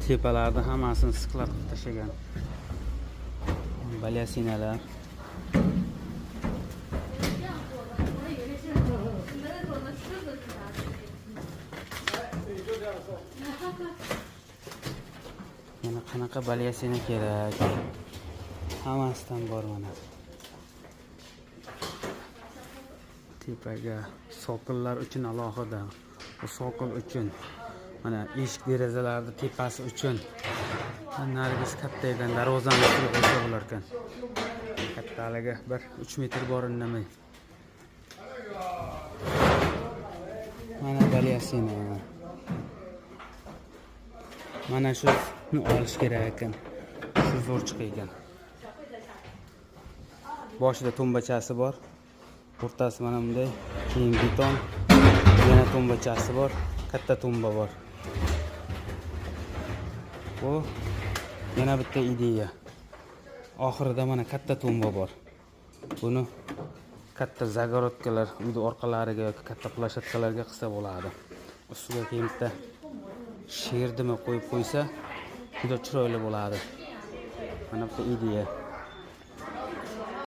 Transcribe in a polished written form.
Tepalarni hammasini склад qilib tashlagan. Balyasinalar. 这样做的，我以为是你们那种的狮子是啥东西？ Yana qanaqa balyasina kerak? Hammasidan bor mana. Tepaga soqillar uchun alohida. Bu soqil uchun. Mana eshik derazalarni tepasi uchun. Narigisi katta ekan, darvozani ustiga qo'ysa bo'lar ekan. Kattaligi bir 3 metr bor indamay. Mana balyasina. Mana shuni olish kerak ekan. Shu zo'r chiqar ekan. Boshida tumbachasi bor. O'rtasi mana bunday, keyin beton, yana tumbachasi bor, katta tumba bor. Bu yana bitta ideya. Oxirida mana katta tumba bor. Buni katta загородка lar uyni orqalariga yoki katta площадка larga qilsa bo'ladi. Ustiga keyin bitta sherdimi qo'yib qo'ysa juda chiroyli bo'ladi. Mana bitta ideya.